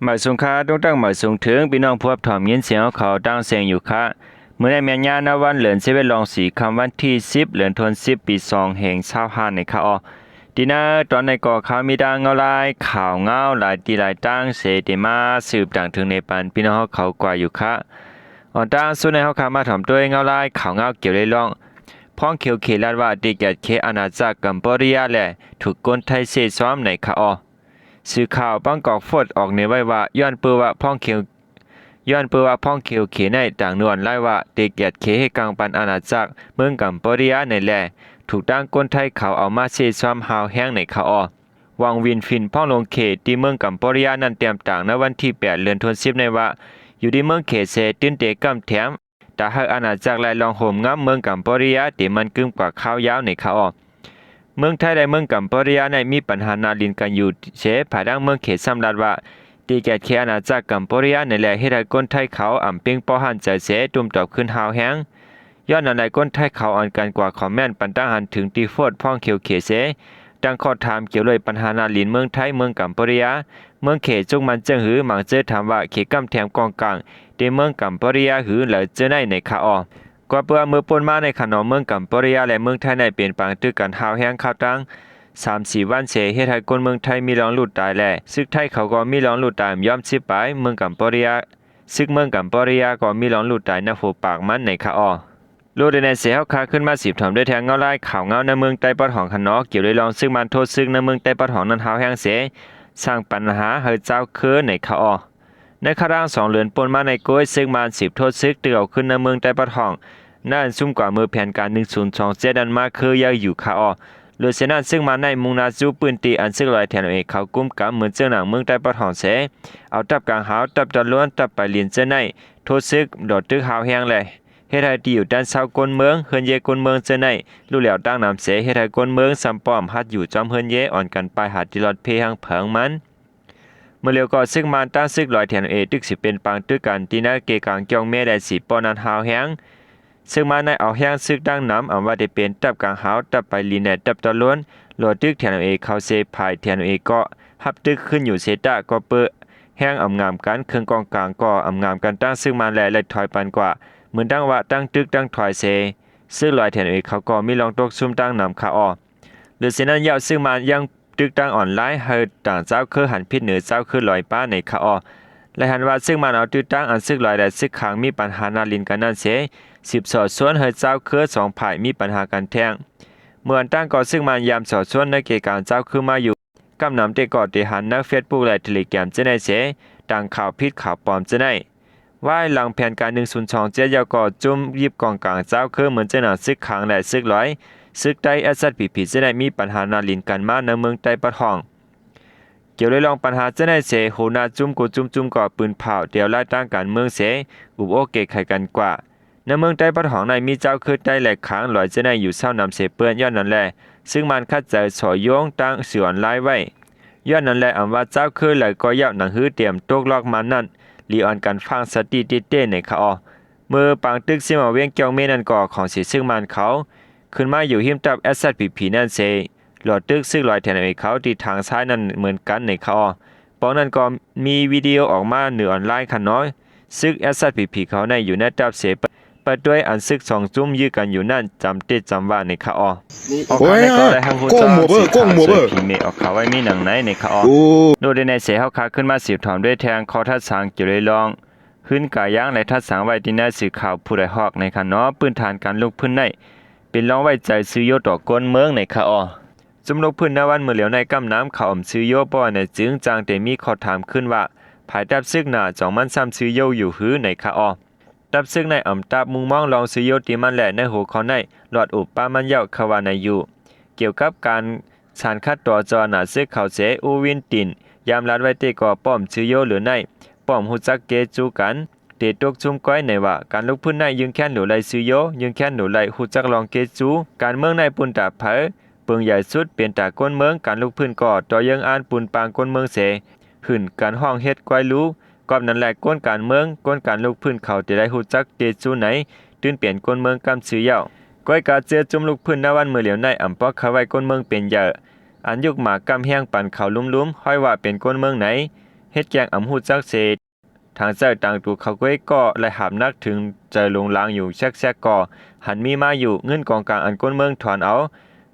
ໝາຍສົງຄາ ຕົງຕັ້ງໝາຍສົງເຖິງ ພີ່ນ້ອງຜູ້ຮັບຖອມຍິນສຽງເຮົາເຂົາຕ່າງແສງຢູ່ຄະ. ມື້ນີ້ແມ່ນຍາມນະວັນເດືອນສິບເອັດລອງສີ່ຄ່ຳ ວັນທີສິບ ເດືອນທວນສິບ ປີສອງພັນຊາວຫ້ານີ້ຄະເນາະ. ທີ່ນະຕອນນີ້ກໍເຮົາມີດັ່ງເງົາລາຍຂ່າວເງົາຫຼາຍທີ່ຫຼາຍຕ່າງເສ ທີ່ມາສືບຕາງເຖິງໃນປັນພີ່ນ້ອງເຮົາເຂົາກວ່າຢູ່ຄະ. ອອນຕາງສຸດໃນເຮົາຄະມາຖອມດ້ວຍເງົາລາຍຂ່າວເງົາກ່ຽວເລື່ອງ ພອງຂຽວເຂດລັດວ່າ ຕີກຽດເຂດອານາຈັກກຳປູເຈຍ ແລະ ຖືກຄົນໄທເຊະຊອມໃນຄະເນາະ. ສື່ຂ່າວບາງກອກໂພສອອກແນວໄວ້ວ່າ ຍ້ອນເປີວ່າພອງຂຽວ ຍ້ອນເປີວ່າພອງຂຽວເຂດໃນຕ່າງນວນຫຼາຍວ່າ ຕີກຽດເຂດເຮັດກາງປັນອານາຈັກເມືອງກຳປູເຈຍໃນແລ ຖືກທາງຄົນໄທເຂົາເອົາມາເຊະຊອມຮາວແຮງໃນຄະເນາະ. ວັງວິນຟິນ ພອງຫຼວງເຂດ ທີ່ເມືອງກຳປູເຈຍນັ້ນ ແຕ້ມຕາງໃນວັນທີແປດ ເດືອນທວນສິບໃນວ່າ ຢູ່ທີ່ເມືອງເຂດເສ ຕື່ນເຕກຳແຖມ ຕາໃຫ້ອານາຈັກ ແລະ ລອງໂຮມງຳເມືອງກຳປູເຈຍ ທີ່ມັນກຶມກວ່າຄາວຍາວໃນຄະເນາະ. ເມືອງໄທ ແລະ ເມືອງກຳປູເຈຍໃນມີປັນຫານາລິນກັນຢູ່ເສ ພາຍຫຼັງເມືອງເຂດຊຳລັດວ່າ ຕີກຽດເຂດອານາຈັກກຳປູເຈຍໃນແລ ເຮັດໃຫ້ຄົນໄທເຂົາອຳເປັງປໍຫັ້ນໃຈເສ ຕຸ້ມຕອບຄືນຮາວແຮງ. ຍ້ອນນັ້ນແລ ຄົນໄທເຂົາອອນກັນກວ່າຄອມເມັນປັນຕັ້ງຫັນເຖິງທີ່ໂພສພອງຂຽວເຂດເສ ຕັ້ງຂໍ້ຖາມກ່ຽວດ້ວຍປັນຫານາລິນເມືອງໄທ ເມືອງກຳປູເຈຍ ເມືອງເຂດຈຸກມັນເຈີງຫື ມັງເຈີຖາມວ່າ ເຂດກຳແຖມກອງກາງ ທີ່ເມືອງກຳປູເຈຍຫື ແລະ ເຈີໃນໃນຄະເນາະ. ກວ່າເມື່ອ ເມື່ອປ່ນມາໃນຄະເນາະ ເມືອງກຳປູເຈຍ ແລະ ເມືອງໄທໃນເປັນປາງຕຶກກັນຮາວແຮງຄາວຕັ້ງສາມສີ່ວັນເສ ເຮັດໃຫ້ຄົນເມືອງໄທມີລອງຫຼູດຕາຍ ແລະ ຊາວໄທເຂົາກໍມີລອງຫຼູດຕາຍ ຢ່ອມສິບປາຍ ເມືອງກຳປູເຈຍ ຊາວເມືອງກຳປູເຈຍກໍມີລອງຫຼູດຕາຍນັບຫົວປາກມັນໃນຄະເນາະ. ໂລດແດ່ໃນເສ ເຮົາຄະຂຶ້ນມາສືບຖອມດ້ວຍແທງເງົາລາຍຂ່າວເງົາໃນເມືອງໃຕ້ປອດຫ້ອງຄະເນາະ ກ່ຽວດ້ວຍລອງຊຶກມານໂທດຊຶກໃນເມືອງໃຕ້ປອດຫ້ອງນັ້ນຮາວແຮງເສ ສ້າງປັນຫາໃຫ້ຊາວເຄີໃນຄະເນາະ. ໃນຄະລາງສອງເດືອນປົນມາໃນໂກຍ ຊຶກມານສືບໂທດຊຶກ ຕຶກເອົາຂຶ້ນໃນເມືອງໃຕ້ປອດຫ້ອງ ນັ້ນຊຸມກວ່າເມື່ອແຜນການໜຶ່ງສູນສອງເຈັດນັ້ນມາຄືໃຫຍ່ຢູ່ຄະເນາະ. ໂດຍສະນັ້ນ ຊຶກມານໃນມຸ່ງໜ້າສູ່ພື້ນທີ່ອັນຊຶກລອຍ ທີເອັນເອັລເອ ເຂົາກຸມກຳ ເໝືອນເຈີໜັງເມືອງໃຕ້ປອດຫ້ອງເສ ເອົາຕັບກາງຫາວ ຕັບຕະຫຼວນ ຕັບໄປລິນເຈີໃນ ໂທດຊຶກ ຫຼໍ່ຕຶກຮາວແຮງ ແລະ ເຮັດໃຫ້ທີ່ຢູ່ຕານເຊົາຄົນເມືອງ ເຮືອນເຢຄົນເມືອງເຈີໃນ ລຸແຫຼວຕາງນ້ຳເສ ເຮັດໃຫ້ຄົນເມືອງຊຳປ້ອມຮັດຢູ່ຈອມເຮືອນເຢ ອອນກັນໄປຫາທີ່ລອດເພຫາງເພີງມັນ. ເມື່ອຫຼຽວກໍຊຶກມານຕ້ານຊຶກລອຍ ທີເອັນເອັລເອ ຕຶກຊິເປັນປາງຕຶກກັນ ທີ່ໃນເກກາງກຽວເມ ແລະ ສີປໍນັ້ນຮາວແຮງ. ຊຶກມານໃນເອົາແຮງຊຶກຕັ້ງນຳ ອຳວ່າຈະເປັນຕັບກາງຫາວ ຕັບໄປລິນ ແລະ ຕັບຕະຫຼວນ ຫຼໍ່ຕຶກ ທີເອັນເອັລເອ ເຂົ້າເສ ຝ່າຍ ທີເອັນເອັລເອ ກໍຮັບຕຶກຂຶ້ນຢູ່ເຊຕະ ກໍເປີດແຮງອຳງາມກັນ ເຄື່ອງກອງກາງກໍອຳງາມກັນຕັ້ງຊຶກມານ ແລະ ເລີກຖອຍປັນກວ່າ ເໝືອນດັ່ງວ່າຕັ້ງຕຶກຕັ້ງຖອຍເສ ຊຶກລອຍ ທີເອັນເອັລເອ ເຂົາກໍມີລອງຕົກຊຸມຕັ້ງນຳຄະເນາະ. ໂດຍສະນັ້ນ ຊຶກມານຍັງຕຶກຕັ້ງອອນລາຍ ໃຫ້ຕ່າງຊາວເຄີຫັນຜິດເໜືອຊາວເຄີລອຍປາໃນຄະເນາະ. ແລະ ຫັນວ່າຊຶກມານເອົາຕຶກຕັ້ງອັນຊຶກລອຍ ແລະ ຊຶກຄາງມີປັນຫານາລິນກັນນັ້ນເສ ສືບສໍ້ຊວນໃຫ້ຊາວເຄີສອງຝ່າຍມີປັນຫາກັນແທ້ງ. ເມື່ອອັນຕັ້ງກໍຊຶກມານຍາມສໍ້ຊວນໃນເກກາງຊາວເຄີມາຢູ່ ກຳນຳເຕກໍໄດ້ຫັນໃນເຟສບຸກ ແລະ ເທເລແກຣມເຈົ້າໃນເສ ຕັ້ງຂ່າວຜິດຂ່າວປອມເຈົ້າໃນ. ວ່າຍຫຼັງແຜນການໜຶ່ງສູນສອງເຈັດ ແລ້ວກໍຈຸ້ມຢິບກອງກາງຊາວເຄີ ເໝືອນເຈົ້າໜັງຊຶກຄາງ ແລະ ຊຶກລອຍ ຊຶກໃຕ້ ແອັສແອັສພີພີ ເຈົ້າໃນມີປັນຫານາລິນກັນມາໃນເມືອງໃຕ້ປະທ້ອງ. ກ່ຽວເລື່ອງປັນຫາເຈົ້າໃນເສ ຫົວໜ້າຈຸ້ມກູຈຸ້ມຈຸ້ມກໍປືນເຜົາ ແຕ່ວລາຍທາງການເມືອງເສ ອຸບໂອ້ແກ້ໄຂກັນກວ່າ. ໃນເມືອງໃຕ້ປະທ້ອງໃນມີຊາວເຄີໃຕ້ ແລະ ຄາງລອຍເຈົ້າໃນຢູ່ເຊົານຳເສເປີ້ນ ຍ້ອນນັ້ນແລ ຊຶກມານຂັດໃຈສໍ້ໂຍງທາງສື່ອອນລາຍໄວ້. ຍ້ອນນັ້ນແລ ອຳວ່າຊາວເຄີລາຍກໍຢາວໜັງຫືຕຽມຕົກລອກມານັ້ນ ລີອອນກັນຟັງສະຕິເຕເຕໃນຄະເນາະ. ເມື່ອປາງຕຶກຊິມາວຽງກຽວເມນັ້ນກໍຂອງສີຊຶກມານເຂົາ ຂຶ້ນມາຢູ່ຮິມຕັບ ແອັສແອັສພີພີ ນັ້ນເສ ຫຼໍ່ຕຶກຊຶກລອຍ ທີເອັນເອັລເອ ເຂົາທີ່ທາງຊ້າຍນັ້ນເໝືອນກັນໃນຄະເນາະ. ປອງນັ້ນກໍມີວິດີໂອອອກມາເໜືອອອນລາຍຄະເນາະ. ຊຶກ ແອັສແອັສພີພີ ເຂົາໃນຢູ່ໃນຕັບເສ ປະ ປະດ້ວຍອັນຊຶກສອງຈຸ້ມຢື້ກັນຢູ່ນັ້ນ ຈຳເຕຈຳວ່າໃນຄະເນາະ. ອອກຂ່າວໃນກໍໄດ້ຮັບຮູ້ ກອງໝູເບີ ກອງໝູເບີ ເສືອຜີເມອອກຂ່າວໄວ້ມີໜັງໃນໃນຄະເນາະ. ໂອ້ ໂດຍໃນເສ ເຮົາຄະຂຶ້ນມາສືບຖອມດ້ວຍແທງຂໍ້ທັດສັງກ່ຽວເລື່ອງ ຫືນກາຍັງ ແລະ ທັດສັງໄວ້ທີ່ໜ້າສື່ຂ່າວຜູ້ໃດຮອກໃນຄະເນາະ. ພື້ນຖານການລຸກພື້ນໃນເປັນລອງໄວ້ໃຈຊື່ໂຍຕໍ່ຄົນເມືອງໃນຄະເນາະ. ຈຸ້ມລຸກພື້ນໃນວັນມື້ຫຼຽວໃນກຳນຳເຂົ້າອຳຊື່ໂຍ ເພາະວ່າໃນຈຶ່ງຈັ່ງໄດ້ມີຂໍ້ຖາມຂຶ້ນວ່າ ພາຍຕັບຊຶກໜ້າຈອງມັນຊ້ຳຊື່ໂຍຢູ່ຫືໃນຄະເນາະ. ຕັບຊຶກໃນອຳຕັບມຸງມອງລອງຊື່ໂຍທີ່ມັນ ແລະ ໃນຫົວຂໍ້ໃນລອດອຸບປະມານຍາວຄະວ່າໃນຢູ່ ກ່ຽວກັບການສານຂັດຕໍ່ຈອໜ້າຊຶກເຂົາເສ ອູວິນຕິນ ຍາມລາດໄວ້ເຕກໍປ້ອມຊື່ໂຍຫຼືໃນ ປ້ອມຮູ້ຈັກເກຈູກັນ ເຕຕົກຊຸມກ້ອຍໃນວ່າ ການລຸກພື້ນໃນຢືງແຄ້ນໂດໄລຊື່ໂຍ ຢືງແຄ້ນໂດໄລຮູ້ຈັກລອງເກຈູ ການເມືອງໃນປຸນຕາໃຜ ເບິ່ງໃຫຍ່ສຸດເປັນຕາກົ້ນເມືອງ ການລຸກພື້ນກໍຕໍ່ເຍີ້ງອານປຸນປາງກົ້ນເມືອງເສ ຫືນກັນຮ້ອງເຮັດກ້ອຍລູ. ກອບນັ້ນແລ ກົນການເມືອງ ກົນການລຸກພື້ນເຂົາທີ່ໄດ້ຮູ້ຈັກເກຈູໃນ ຕື່ນເປັນກົ້ນເມືອງກຳຊື່ເຍົາ. ກ້ອຍກາເຈີຈຸ້ມລຸກພື້ນນະວັນມື້ຫຼຽວໃນ ອຳປອກຄາໄວ້ກົ້ນເມືອງເປັນເຢີ ອັນຍຸກໝາກຳແຮງປັນເຂົາລຸມໆ ຫ້ອຍວ່າເປັນກົ້ນເມືອງໃນ ເຮັດແກ້ງອຳຮູ້ຈັກເສ. ທາງເຈົ້າຕ່າງຕົວເຂົາເກຍກໍໄດ້ຫາບໜັກເຖິງໃຈຫຼົງລາງຢູ່ແຊກໆກໍຫັນມີມາຢູ່. ເງິນກອງກາງອັນຄົນເມືອງຖອນເອົາ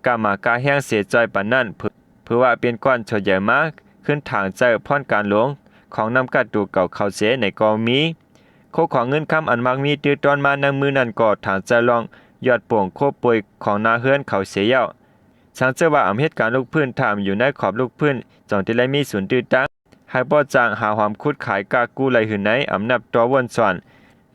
ກາມາກາແຮງເສຈ່ອຍປານນັ້ນ ເຜີ ເຜີວ່າເປັນກ້ອນສ່ວນໃຫຍ່ມາຄືນທາງເຈົ້າພອນການຫຼວງຂອງນ້ຳກັດຕົວເກົ່າເຂົາເສໃນກໍມີ. ໂຄຂອງເງິນຄຳອັນມັກມີຕື້ຕ້ອນມານຳມືນັ້ນກໍທາງເຈົ້າລ່ອງຍອດໂປ່ງໂຄປ່ວຍຂອງນາເຮືອນເຂົາເສແລ້ວ. ຊ່າງເຈົ້າວ່າອຳເຮັດການລູກພື້ນ ຖ້າອຳຢູ່ໃນຂອບລູກພື້ນ ຈ່ອງທີ່ໄດ້ມີສູນຕື້ຕັ້ງ ໃຫ້ບໍ່ຈ້າງຫາຫອມຂຸດຂາຍກາກູ້ໄລ່ຫືນໃນອຳນັບຕໍ່ວົນສ່ວນ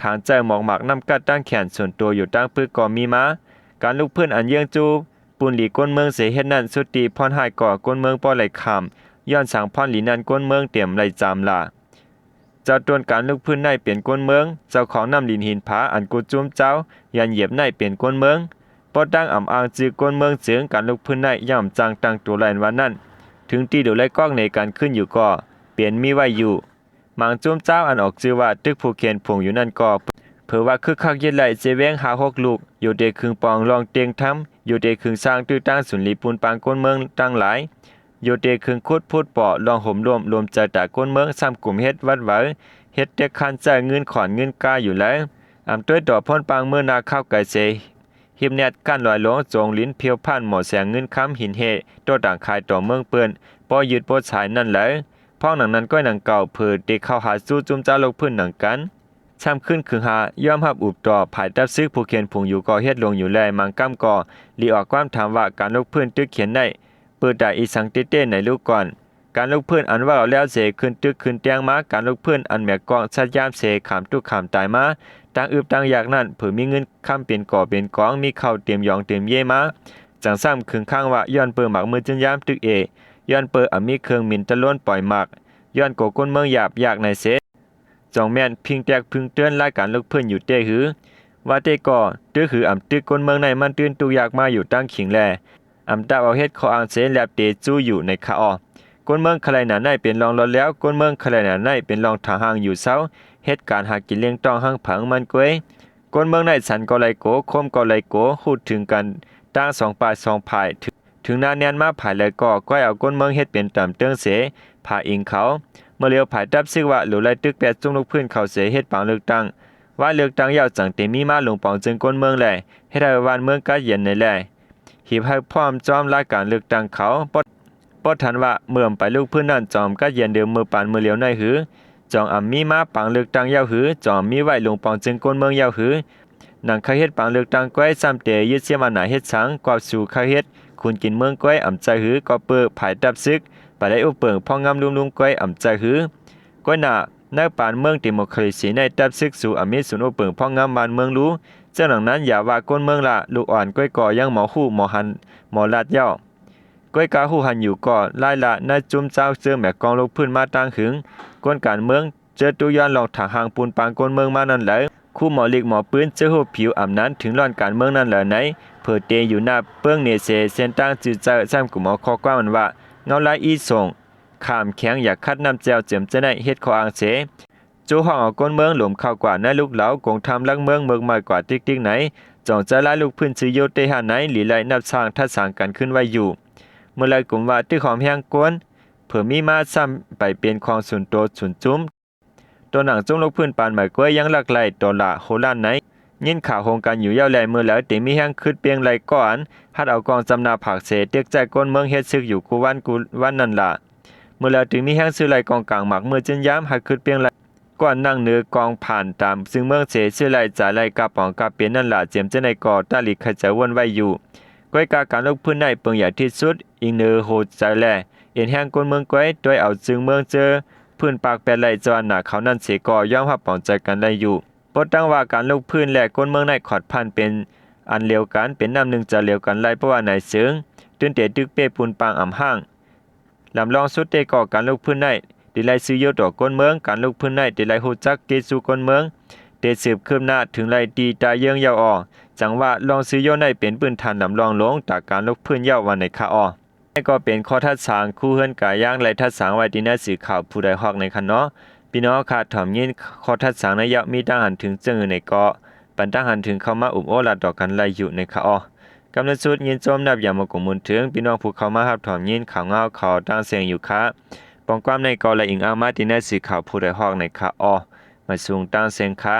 ທາງເຈົ້າໝອກໝາກນ້ຳກັດຕັ້ງແຂນສ່ວນໂຕຢູ່ຕັ້ງປຶກກໍມີມາ. ການລູກພື້ນອັນເຍື່ອງຈູ່ປຸ້ນຫຼີກົນເມືອງເສເຮັດນັ້ນ ສຸດທີ່ພອນຮ້າຍກໍຄົນເມືອງບໍ່ໄດ້ຂ້າມ ຍ້ອນສັງພອນຫຼີນັ້ນຄົນເມືອງເຕັມໄລ່ຈາມລາ. ເຈົ້າຕົ້ນການລຸກພື້ນໃນເປັນຄົນເມືອງ, ເຈົ້າຂອງນ້ຳດິນຫີນຜາອັນກູຈຸ້ມເຈົ້າຢ້ານຢຽບໃນເປັນຄົນເມືອງ. ບໍ່ຕັ້ງອຳອ້າງຈື່ຄົນເມືອງເຊິ່ງການລຸກພື້ນໃນ ຢ້າມຈັ່ງຕັ້ງໂຕແລ່ນວ່ານັ້ນ, ເຖິງທີ່ດູໄລກອກເນກັນຂຶ້ນຢູ່ກໍເປັນມີໄວ້ຢູ່. ມາງຈຸ້ມເຈົ້າອັນອອກຊື່ວ່າຕຶກຜູ້ເຂນຜົງຢູ່ນັ້ນກໍ ເຜີວ່າຄຶກຄັກເຢັນໄຫຼເຊແວງຫ້າຫົກລູກ, ຢູ່ເຕຄຶງປອງລອງເຕັງທຳ, ຢູ່ເຕຄຶງສ້າງຕື້ຕັ້ງສູນລີປູນປາງຄົນເມືອງຕັ້ງຫຼາຍ. ຢູ່ເຕຄຶງຂຸດພຸດປໍລອງໂຫມລົມ ລົມໃຈຕາຄົນເມືອງຊ້ຳກຸມເຮັດວັດໄຫວ ເຮັດເຕັກຄັນໃຊ້ເງິນຂອນເງິນກາຢູ່ແລ. ອຳຕົວຕໍ່ພົນປາງເມືອງນາຄາວໄກເສ ຮີບແນດກັ້ນລອຍລົງ ໂຈງລິນພຽວຜ່ານໝໍແສງເງິນຄຳຫີນເຮ ໂຕຕ່າງຂາຍຕໍ່ເມືອງເປີ້ນ ບໍ່ຍືດບໍ່ສາຍນັ້ນແລ. ພ້ອມໜັງນັ້ນກ້ອຍໜັງເກົ່າ ເຜີເຕເຂົ້າຫາສູ້ຈຸ້ມເຈົ້າລຸກພື້ນໜັງກັນ. ຊ້ຳຂຶ້ນຄຶງຫາຍອມຮັບອຸບຕໍ່ ພາຍຕັບຊຶກຜູ້ເຂນຜູງຢູ່ກໍເຮັດລົງຢູ່ແລ ມາງກຳກໍຫຼີອອກຄວາມຖາມວ່າ ການລຸກພື້ນຕຶກເຂນໃນ ເປີຕາອີສັງເຕເຕໃນລູກກ່ອນ. ການລຸກພື້ນອັນເວົ້າແລ້ວເສຂຶ້ນຕຶກຂຶ້ນແຕ່ງມາ, ການລຸກພື້ນອັນແບກກອງສັດຍາມເສ ຂາມທຸກຂາມຕາຍມາ ຕັ້ງອຶບຕັ້ງຢາກນັ້ນ ເຜີມີເງິນຄຳເປັນກໍເປັນກອງ ມີເຂົ້າເຕັມຢອງເຕັມເຢມາ. ຈັ່ງຊ້ຳຄຶງຄ້າງວ່າ ຍ້ອນເປີໝາກມືຈິນຍາມຕຶກເອ ຍ້ອນເປີອຳມີເຄື່ອງມິນຕະໂລນປ່ອຍໝາກ ຍ້ອນກົວຄົນເມືອງຢາບຢາກໃນເສ ຈ່ອງແມ່ນພິງແຕກພິງເຕືອນລາຍການລຸກພື້ນຢູ່ເຕຫື. ວ່າເຕກໍ ຕຶກຫືອອຳຕຶກຄົນເມືອງໃນມັນຕື່ນທຸກຢາກມາຢູ່ຕັ້ງຂິງແລ ອຳຕາເອົາເຮັດຂໍ້ອ້າງເສແລບເຕຈູ້ຢູ່ໃນຄະອໍ. ຄົນເມືອງຄະໄລໜາໃນເປັນລອງລອດແລ້ວ, ຄົນເມືອງຄະໄລໜາໃນເປັນລອງຖາງຫ່າງຢູ່ເຊົາ, ເຮັດການຫາກິນລ້ຽງຕ້ອງຮັ່ງຜັງມັນກວຍ. ຄົນເມືອງໃນສັນກໍໄລ່ໂກ, ຄົມກໍໄລ່ໂກ, ຮູ້ເຖິງກັນຕັ້ງສອງປາຍສອງພາຍ. ເຖິງໜາແໜ້ນມາພາຍໃດກໍກ້ອຍເອົາຄົນເມືອງເຮັດເປັນຕຳເຕີງເສ ພາອີງເຂົາ. ເມື່ອຫຼຽວພາຍຕັບຊຶກວ່າ ໂຫຼໄລ່ຕຶກແປດຈຸ້ມລຸກພື້ນເຂົາເສເຮັດປາງເລືອກຕັ້ງ. ວ່າເລືອກຕັ້ງແລ້ວຈັ່ງເຕັມມີມາລົງປອງເຊິ່ງຄົນເມືອງແລ ເຮັດໃຫ້ບ້ານເມືອງກັດເຢັນໃນແລ ຮີບໃຫ້ພ້ອມຈອມລາຍການເລືອກຕັ້ງເຂົາ. ບໍ່ ບໍ່ທັນວ່າເມື່ອໄປລຸກພື້ນນັ້ນ ຈອມກັດເຢັນເດີມເມື່ອປານເມື່ອຫຼຽວໃນຫື? ຈອມອຳມີມາປາງເລືອກຕັ້ງແລ້ວຫື? ຈອມມີໄວ້ລົງປອງເຊິ່ງຄົນເມືອງແລ້ວຫື? ໜັງເຄີຍເຮັດປາງເລືອກຕັ້ງກ້ອຍ ຊ້ຳເຕຍຶດຊຽມອຳນາດເຮັດສັງ ກອບສູ່ເຄີຍເຮັດຂຸນກິນເມືອງກ້ອຍອຳໃຈຫື? ກໍເປີພາຍຕັບຊຶກ ໄປໄດ້ອຸບເປິງພອກງຳລຸມໆກ້ອຍອຳໃຈຫື? ກ້ອຍໜ້າ ໃນປານເມືອງເຕໂມຄຣາຊີໃນ ຕັບຊຶກສູ່ອຳມີສູນອົບເປິງພອກງຳບ້ານເມືອງລູ. ເຊິ່ງດັ່ງນັ້ນ ຢ່າວ່າຄົນເມືອງລະ ລູກອ່ອນກ້ອຍກໍຍັງໝໍຮູ້ ໝໍຫັນ ໝໍລັດເຈົ້າ. ກ້ອຍກະຮູ້ຫັນຢູ່ກໍລາຍລະ ໃນຈຸ້ມເຈົ້າເຈີແມກກອງລຸກພື້ນມາຕັ້ງຫຶງ. ກົນການເມືອງເຈີຕຸກຍ້ອນລອງຖາງຫ່າງປູນປາງຄົນເມືອງມານັ້ນແຫຼະ. ຄູໝໍລິກໝໍປືນເຈີຮູບຜິວອຳນານ ເຖິງລ້ອນການເມືອງນັ້ນແຫຼະໃນ ເຜີເຕຢູ່ໜ້າເປິ້ງເນເສ ເສັ້ນຕັ້ງຈື່ເຈົ້າ ຊ້ຳກຸມເອົາຂໍ້ຄວາມອັນວ່າ ເງົາລາຍອີ່ສົງ ຂາມແຂງຢາກຂັດນ້ຳແຈ່ວ ເຈີມເຈົ້າໃນເຮັດຂໍ້ອ້າງເສ ໂຈຮ້ອງເອົາຄົນເມືອງຫຼົມເຂົ້າກວ່າໃນລຸກເຫຼົາ ກົງທຳຫຼັກເມືອງເມິກໄມ້ກວ່າຕິກໆໃນ ຈອງໃຈລາຍລຸກພື້ນຊື່ໂຍເຕຫາໃນ ຫຼີໄລ່ນັບສ້າງທັດສາງກັນຂຶ້ນໄວ້ຢູ່. ເມື່ອລາຍກຸ່ມວ່າຕຶກຫອມແຮງກົນ ເຜີມີມາຊ້ຳໄປເປັນຂອງສູນໂຕສູນຈຸ້ມ. ໂຕໜັງຈຸ້ມລຸກພື້ນປານໝາຍກ້ວຍຍັງລັກໄລ່ຕໍ່ລະໂຫລານໃນ ຍິນຂ່າວໂຮງກັນຢູ່ແລ້ວແລ ເມື່ອລາຍເຕັມມີແຮງຄຶດເປ່ງໄລ່ກໍອັນ ຮັດເອົາກອງຈຳໜ້າຜາກເສ ເຕັກໃຈກົນເມືອງເຮັດຊຶກຢູ່ຄູ່ວັນຄູ່ວັນນັ້ນລະ. ເມື່ອລາວຈຶ່ງມີແຮງຊື້ໄລ່ກອງກາງໝາກມືຈິນຍາມ ໃຫ້ຄຶດເປ່ງໄລ່ ກ່ອນນັ່ງເໜີກອງຜ່ານຕາມເຊິ່ງເມືອງເສ ຊື້ໄລ່ຈ່າຍໄລ່ກາປອງກາເປັນນັ້ນລະ ເຈັມຈັ່ງໃດກໍຕາຫຼີກໄຄໃຈວົນໄວ້ຢູ່. ກ້ອຍກາການລົງພື້ນໃນເປິງໃຫຍ່ທີ່ສຸດ ອີງເໜີໂຫໃຈແລ ເອັນແຮງຄົນເມືອງກ້ອຍ ດ້ວຍເອົາເຊິ່ງເມືອງເຈີ ພື້ນປາກແປດໄລ່ຈະວ່າໜາເຂົານັ້ນເສ ກໍຍອມຮັບປອງໃຈກັນໄດ້ຢູ່. ບໍ່ຕັ້ງວ່າການລົງພື້ນ ແລະ ຄົນເມືອງໃນຂອດພັນເປັນອັນລຽວກັນ ເປັນນ້ຳໜຶ່ງໃຈລຽວກັນໄລ່ ເພາະວ່າໃນເຊີງຕື່ນເຕຕຶກເປ້ປູນປາງອຳຫ້າງ. ລຳລອງສຸດເຕກໍການລົງພື້ນໃນ ທີ່ໄດ້ຊື່ໂຍຕໍ່ຄົນເມືອງ ການລົງພື້ນໃນທີ່ໄດ້ຮູ້ຈັກເກສູ່ຄົນເມືອງ ເຕສືບຄືບໜ້າເຖິງໄລ່ຕີຕາເຍີ້ງເຍົາອອກ ຈັ່ງວ່າລອງຊື່ໂຍໃນເປັນພື້ນຖານລຳລອງລົງຕາການລົງພື້ນເຍົາວ່າໃນຄະອໍ. ນີ້ກໍເປັນຂໍ້ທັດສາງຄູ່ເຮືອນກາຍາງ ແລະ ທັດສາງໄວ້ທີ່ໜັງສືຂ່າວຜູ້ໃດຮອກໃນຄັນເນາະ. ພີ່ນ້ອງຄາດຖອມຍິນຂໍ້ທັດສາງໃນເຍົາມີຕັ້ງຫັນເຖິງເຊິ່ງໃນເກາະ ປັນຕັ້ງຫັນເຖິງເຂົ້າມາອຸບໂອ້ລາຕໍ່ກັນໄລ່ຢູ່ໃນຄະອໍ. ກຳລັງສຸດຍິນຊົມນັບຢ່າງບໍ່ກົງມູນເຖິງ ພີ່ນ້ອງຜູ້ເຂົ້າມາຮັບຖອມຍິນຂ່າວງາວເຂົາຕ່າງເສັງຢູ່ຄະ. ບອງກວ້າມໃນກໍລະອີງອ້າງມາຕິໃນສື່ຂ່າວຜູ້ດອຍຮອກໃນຄະ ອໍ ມາສູງຕ່າງເສັງຄະ.